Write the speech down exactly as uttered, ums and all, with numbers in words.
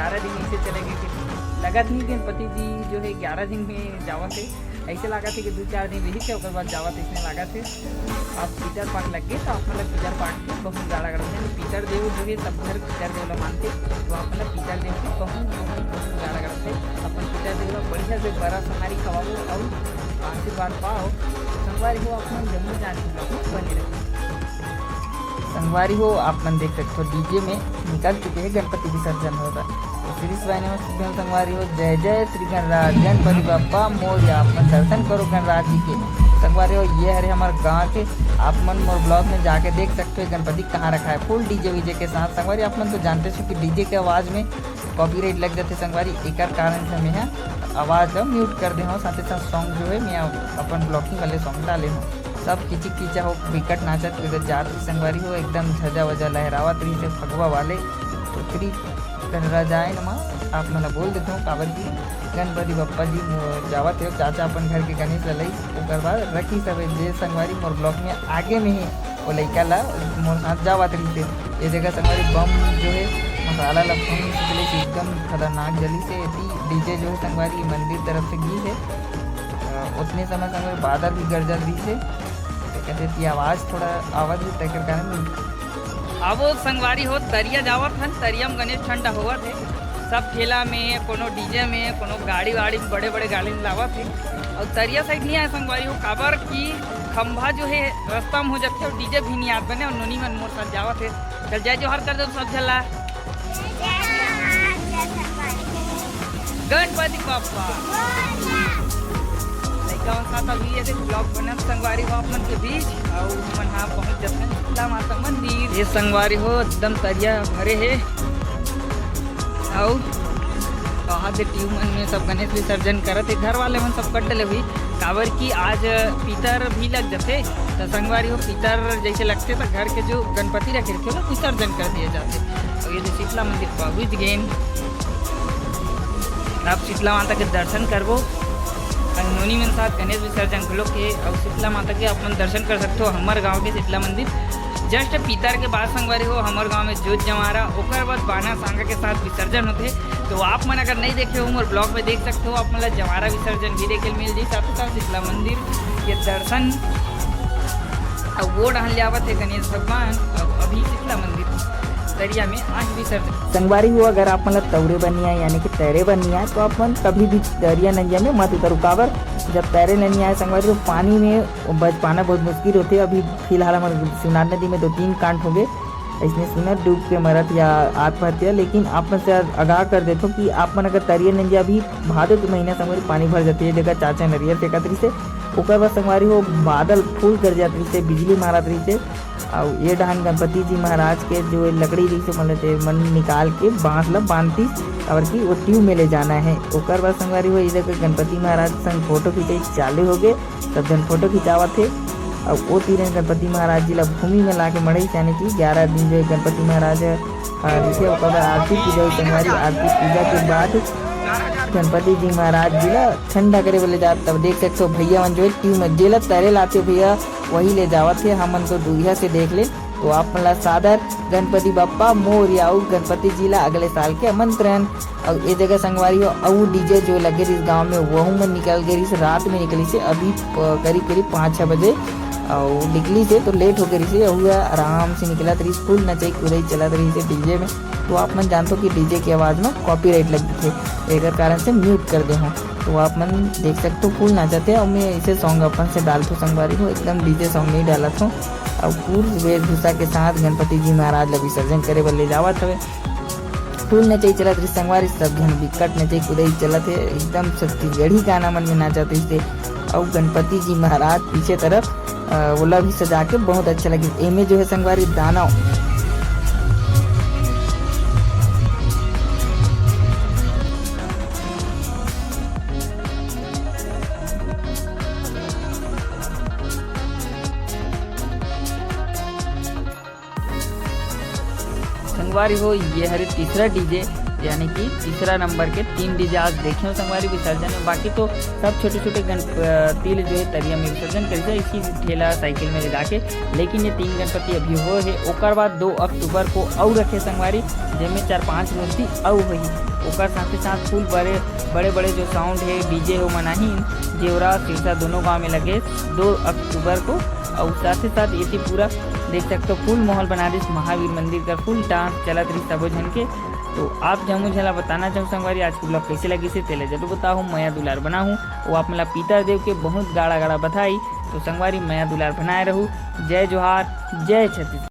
ग्यारह दिन ऐसे चले गए कि लगत नहीं, गणपति जी जो है ग्यारह दिन में जावत है। ऐसे लागत है कि दो चार दिन रही थे, ओकर बाद जावत, इसने लागत है। अब पीतर पाक लग गए, तो आप मतलब पीतर पाक के बहुत जाड़ा करते हैं। पीतर देव जो है सब घर पीतर देव ला मानते, तो आप मतलब पीतर देव के बहुत, बहुत, बहुत जाड़ा करते हैं। अपन पीतर देव ला बढ़िया से बड़ा संगवारी खवाबो और आशीर्वाद पाओ। संगवारी हो, आप मन जम्मो जाने बने रहो। संगवारी हो, आप मन देख सकते हो, डीजे में निकल चुके हैं गणपति विसर्जन होकर। तो श्री शिवाय नमः शिवाय संगवारी हो, जय जय श्री गणराज गणपति बप्पा मोरया। आप मन दर्शन करो गणराज जी के। संगवारी हो, ये हरे हमारे गांव के, आप मन मोर ब्लॉग में जाके देख सकते हो गणपति कहाँ रखा है, फुल डीजे वीजे के साथ। संगवारी, आप मन तो जानते हो कि डीजे के आवाज़ में कॉपीराइट लग जाते संगवारी, एकर कारण से मैं ह आवाज़ ला म्यूट कर दे हूँ, साथ ही साथ सॉन्ग जो है मैं अपन ब्लॉकिंग वाले सॉन्ग डाले हूँ। सब किचिक किचा हो, बिकट नाचत कूदत जात रही संगवारी हो, एकदम झजा वजा लहरावत रही से फगवा वाले। तो श्री गणराजाय नमः आप मन ला बोल देते हूँ, काबर की गणपति बप्पा जी मो-, जावत है, चाचा अपन घर के गणेश ला लई, ओकर बाद रखी सब जे संगवारी मोर ब्लॉग में आगे में ही वो लइका ला मोर साथ जावत रहिसे। ये जगह संगवारी बम जो है मसाला ला फूंक निकले से एकदम खतरनाक जली से। एती डीजे जो है संगवारी मंदिर तरफ से गी है, अ, उतने समय संगवारी बादल भी गरजत रहिसे, तो कहते कि आवाज़ थोड़ा आवत है, तेकर कारण। अब वो संगवारी हो तरिया जावत हन, तरिया में गणेश ठंडा होवत है। सब ठेला में, कोनो डीजे में, कोनो गाड़ी वाड़ी में, बड़े बड़े गाड़ी में लावत है। और तरिया साइड नहीं आए संगवारी हो, काबर की खंभा जो है रास्ता में हो जाते और डीजे भी नहीं आत बने। और नोनी मन मोर साथ जावत है। चल जय जोहार कर दो सब झला। गणपति बप्पा। लइका मन साथ अभी ऐसे ब्लॉग बनत संगवारी हो आप मन के बीच, और हमन हाँ पहुँच जाते हैं शीतला माता मंदिर। ये संगवारी हो एकदम तरिया भरे है, और कहा दे ट्यूब मन में सब गणेश विसर्जन करत है, घर वाले मन सब कर डले हुई, काबर कि आज पीतर भी लग जाते, तो संगवारी हो पीतर जैसे लगते तो घर के जो गणपति रखे रखे ओला विसर्जन कर दिए जाते। और ये जो शीतला मंदिर पहुँच गए, अब शीतला माता के दर्शन करबो। नोनी मन साथ गणेश विसर्जन घलो के, और शीतला माता के अपन दर्शन कर सकते हो हमर गांव के शीतला मंदिर। जस्ट पीतर के बाद संगवारी हो हमर गांव में जोत जमारा, ओकर बाद बाना सांगा के साथ विसर्जन होते। तो आप मन अगर नहीं देखे हो मोर ब्लॉग में देख सकते हो, आप मन ला जमारा विसर्जन भी देखे मिल जाई, साथ ही साथ शीतला मंदिर के दर्शन। अब वो डहन ले आवत है गणेश भगवान, अब अभी शीतला मंदिर तरिया में आज विसर्जन। संगवारी हो, अगर आप मन ला तौरे बर नहीं आए, यानी कि तैरे बर नहीं आए, तो आप मन कभी भी दरिया नदिया में मत उतरो, काबर जब तैरे ला नहीं आए संगवारी, तो पानी में बच पाना बहुत मुश्किल होते। अभी फिलहाल हमारे शिवनाथ नदी में दो तीन कांड हो गए, इसमें सुना डूब के मरत या आत्महत्या, लेकिन आप मन से आगाह कर देथो कि आप मन अगर तरिया नदिया अभी भादो के महीना संगवारी पानी भर जाती है, जगह चाचा नरियर फेंकत रहिसे, ओकर बाद संगवारी हो बादल फूल गरजत रहिसे, बिजली मारत रहिसे, अउ ये डहान गणपति जी महाराज के जो लकड़ी रहिसे, मतलब जे मन निकाल के बांस ला बांधतिस, काबर कि वो ट्यूब में ले जाना है। ओकर बाद संगवारी हो इधर के गणपति महाराज संग फोटो खींचे चालू हो गए, सब झन फोटो खिंचावत हे। अउ ओ तीर गणपति महाराज जी ला भूमि में लाके मढ़ई, यानी कि ग्यारह दिन जो गणपति महाराज ह, आ, जैसे ओकर बाद आरती पूजा हुई संगवारी, आरती पूजा के बाद गणपति जी महाराज जी ला ठंडा करे बर ले जात। तब देख सकते हो भैया मन जो है ट्यूब में जेला तैरे लाते भैया वही ले जावत हे। हमन तो दूरिया से देख ले। तो आप मन ला सादर गणपति बप्पा मोरया अउ गणपति जी ला अगले साल के आमंत्रण। अउ ए जगह संगवारी हो, अउ डीजे जो लगे रहिस गांव में, वहू मन निकल गए रहिस, रात में निकलिस हे, अभी प-, करीब करीब पाँच छः बजे अउ निकलिस हे, तो लेट हो गए रहिस हे, अउ आराम से निकलत रहिस, फुल नचई कुदई चलत रहिस हे डीजे में। तो आप मन जानते हो कि डीजे की आवाज़ में कॉपीराइट लग गई थी, एकर कारण से म्यूट कर दे हूँ। तो आप मन देख सकते हो फुल नाचत हे, अउ मैं ऐसे सॉन्ग अपन से डालत हूँ संगवारी हो, एकदम डीजे सॉन्ग नहीं डालत हूँ। अउ फुल वेशभूषा के साथ गणपति जी महाराज ला विसर्जन करे बर ले जावत हवे। फुल नचई चलत रहिस संगवारी, सब झन बिकट नचई कुदई चलत हे, एकदम छत्तीसगढ़ी गाना मन में नाचत रहिस हे। अउ गणपति जी महाराज पीछे तरफ, अ, ओला भी सजा के बहुत अच्छा लगिस। एमे जो है संगवारी दानव संगवारी हो, ये हरे तीसरा डीजे, यानी कि तीसरा नंबर के तीन डीजे आज देखे हो संगवारी विसर्जन में। बाकी तो सब छोटे छोटे गण, अ, तिल जो है तरिया में विसर्जन करिस हे, इसी ठेला साइकिल में ले जाके। लेकिन ये तीन गणपति अभी हो हे, ओकर बाद दो अक्टूबर को अउ रखे संगवारी, जेमे चार पांच मूर्ति अउ होही। ओकर साथे साथ full बड़े बड़े बड़े जो sound हे, DJ हे, ओमन आही जेवरा सिरसा दोनों गांव में लगे दो अक्टूबर को। और साथे साथ ये पूरा देख सकते हो full माहौल बना दिस महावीर मंदिर का, full dance चलत रही सबो झन के। तो आप जम्मो झन ला बताना चाहूँ संगवारी, आज के vlog कैसे लगिस हे तेला जरूर बताहू, मया दुलार बनाहू। वो आप मन ला पीतर देव के बहुत गाड़ा गाड़ा बधाई। तो संगवारी मया दुलार बनाए रहू। जय जोहार, जय छत्तीसगढ़।